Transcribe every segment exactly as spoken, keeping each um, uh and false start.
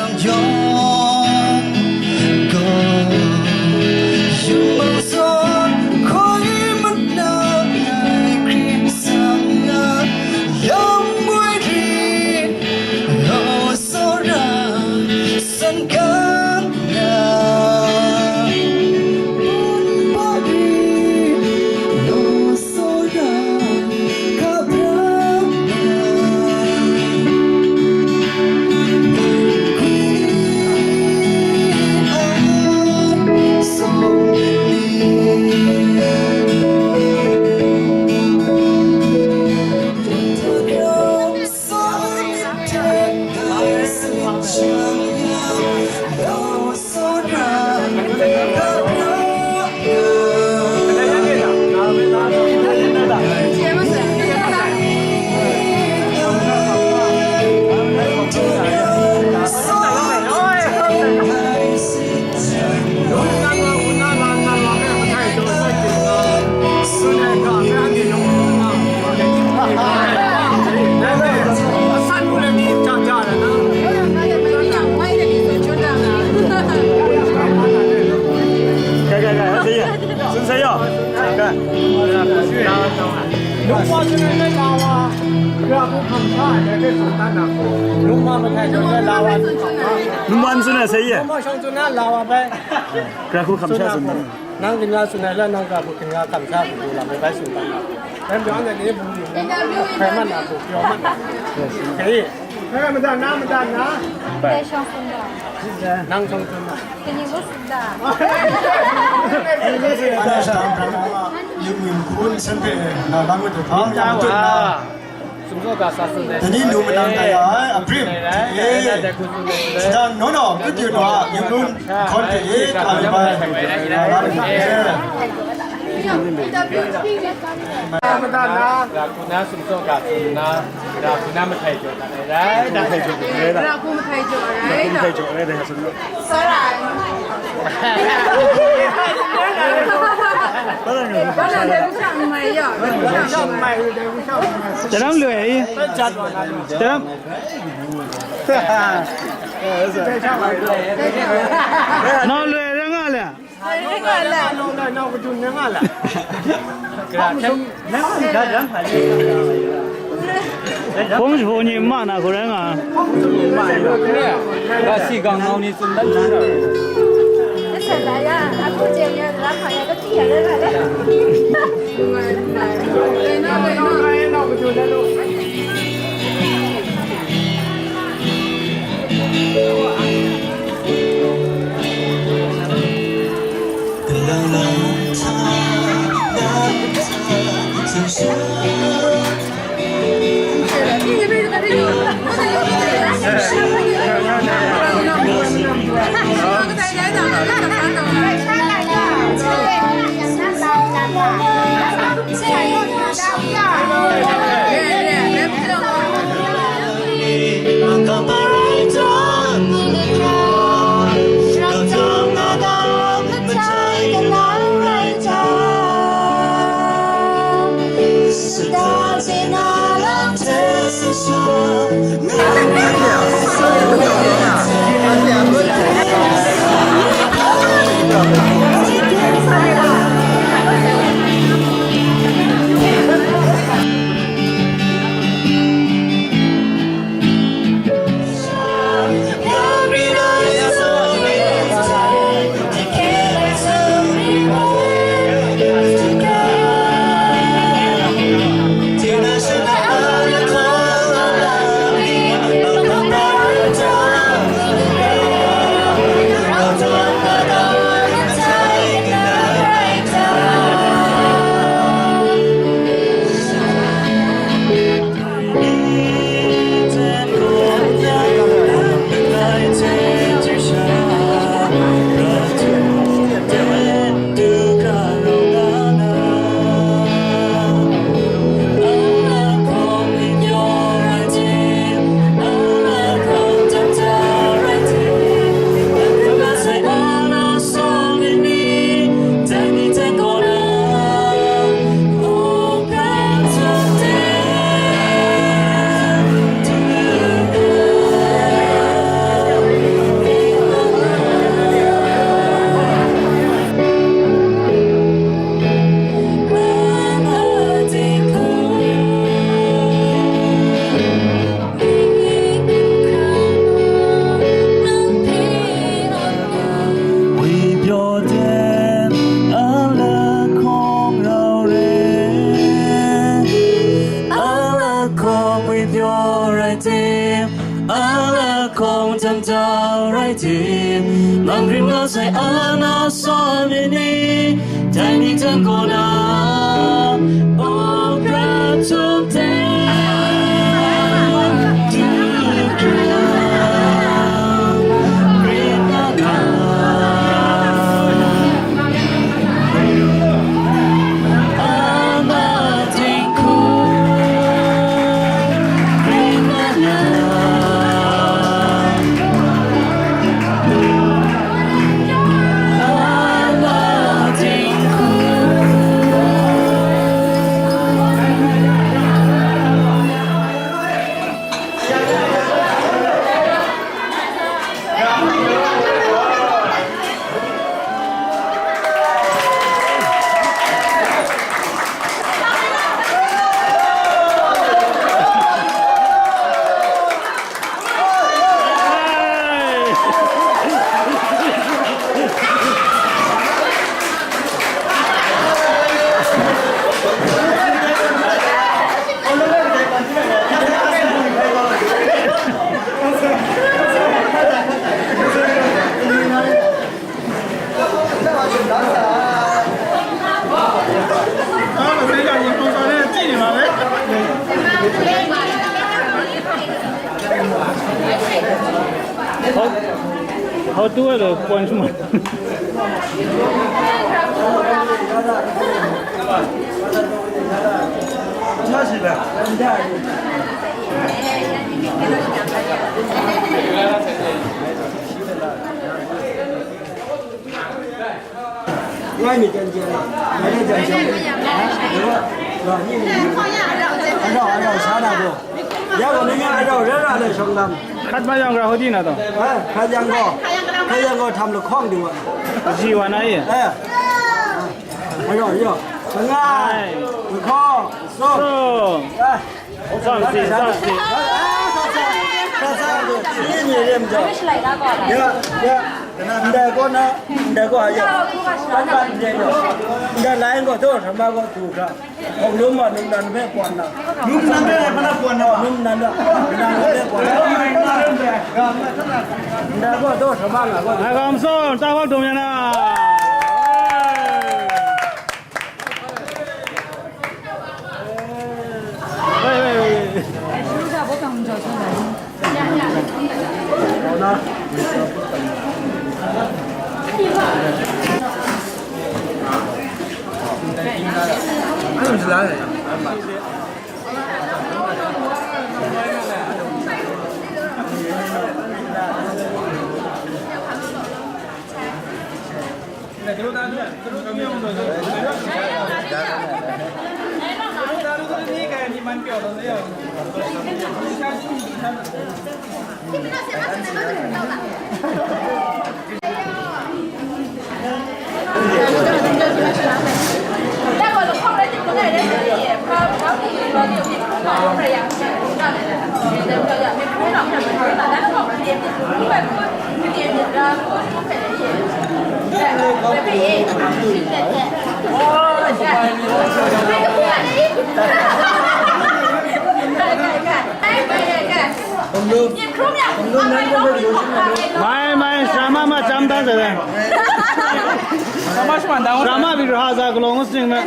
Yawng gaw, yawng zawn hkoi mat na ai Hkristu a lam woi rit, law tsawra san kang na, Wunpawng rit, law tsawra, Lungma tsun ai la wa, Gara hku hkam sha ai dai hpe tsun dan na hku, lungma mahtai jaw ai la wa, lungma n tsun ai, sai ye. Lungma shawng tsun na la wa bai. Gara hku hkam sha tsun dan. Nang ginra tsun ai la, nang gara hku ginra hkam sha hku lam ai bai tsun dan na hku. Dai majaw anhte ni bungli hkrai mat na hku, pyaw mat na hku. Sai ye. Hkrai mat dan na, mat dan na. Dai shawng tsun dan. Nang shawng tsun na. Kani ngu tsun dan. Anhte shang hkrai mat na. Yu Min Hkun hpe na, nang ngu tu hpa, ya matut na. Tani nu manang tai ai, a brim, e, shadang naw naw, kut yu naw a, yu kun, hkawn hte e, ka lu bai, na la lu e. Ga kuna sumsawk ga kuna, ga kuna mahtai jaw dat ai rai, dat ai jaw ai rai, da. Ga ku mahtai jaw ai rai, da. Mahtai jaw ai rai, da, sumsawk. Sarai. Sarai. Sarai. Sarai. Sarai. Sarai. Sarai. Nau loi rai nga le. Rai nga le. Nau loi, nau kajun rai nga le. Hpung jahpu ni n ma na hku rai nga. Ga si gang nau ni tsun dan. Mangrim nga sai ana sa mi ni, dai ni hten kaw na, O Hkra Htum Dai du hkra, grin na na. How to, uh, point. Hkat mayang gra hodi na to. Kaji wa na ye. Ai. Sa si, sa si. Ya, ya. Ndai kaw na, ndai kaw ya. Ndai lai kaw, daw hkra ma kaw, du hkra. Hkawng lum ma, lum nan hpe pwan na. Lum nan hpe hpa na pwan na? Lum nan hpe, nan hpe pwan na. Ndai kaw, daw hkra ma nga kaw. Ai, kam song, ta hkawk dum ya na. Mai, mai, shrama ma cham ta zadan. Shrama vigraha za kalong sing na.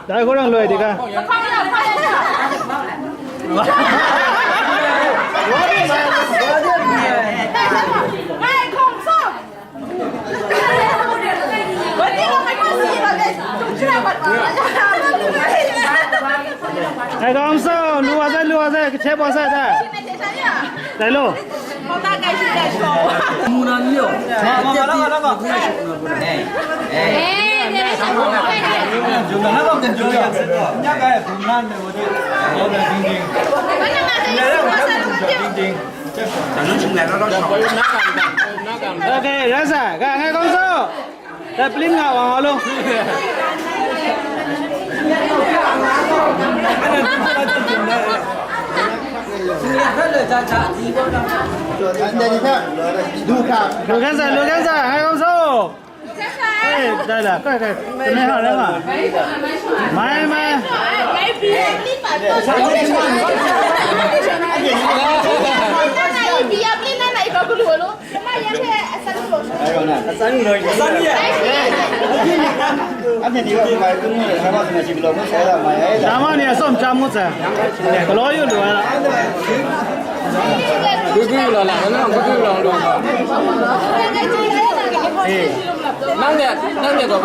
Dai ko rang loi di ka. Ai, kawm so, lu wa sai, lu wa sai, kache bawk sai, dai. Dai lo. Okay, rasa, ka, ngai kong so. Dah pelin nga wang alo. Lu hkyen sa, lu hkyen sa, hai kawm sa. Eh, da da, kai, kai, kane ha, da ma. Mai, mai. Drama ni a sawm chyam ngut sai. Galaw yu lu ai la. Gwi gwi lu la, nang gwi gwi lu lu. Eh. Nang de, nang de ko.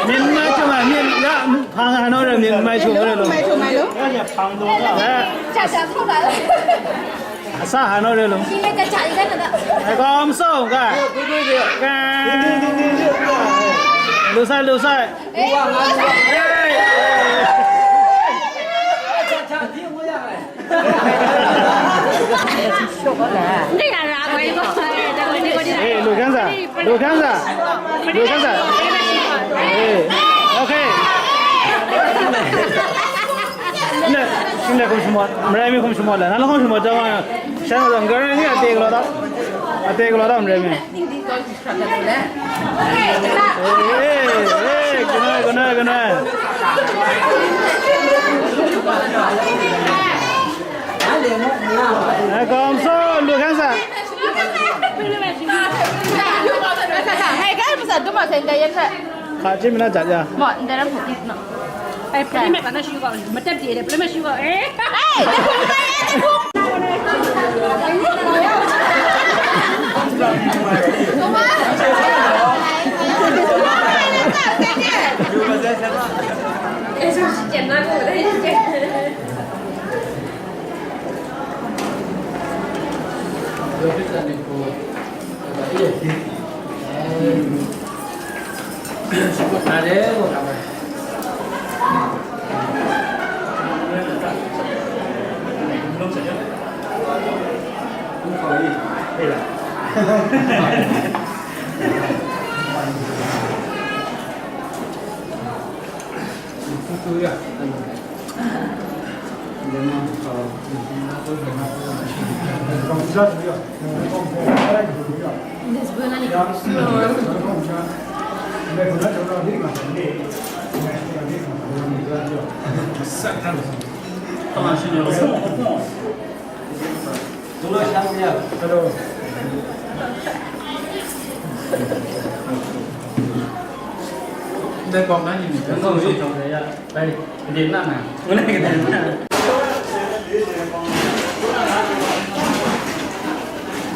Myen mai htum ai, myen ya, hpang hanu re, myen mai htum re lo. Mai htum ai lo. Ya. Cha cha thau da. Asa hanu re lo. Shi mai cha cha i da da. Ai kom so ga. Ga. Lu sai, lu sai. Eh. Hey. Eh, lu hkyen sa, lu hkyen sa, lu hkyen sa. Eh, okay. Ne, shing ne kum shimawt, marai mi kum shimawt la, na la kum shimawt jang, shan zang gar ni a te galaw da, a te galaw da marai mi. Eh, eh, eh, ganai, ganai, ganai. Eh, kom so, lu hkyen sa. Hai, kai masa duma sai dai yan sa. Ka chi mina jat ya. Mo, ndai ram phu no. Ai, pule me pa na shu ko, ma tap de, pule me shu ko. Eh. Ai, da phu kai, da phu.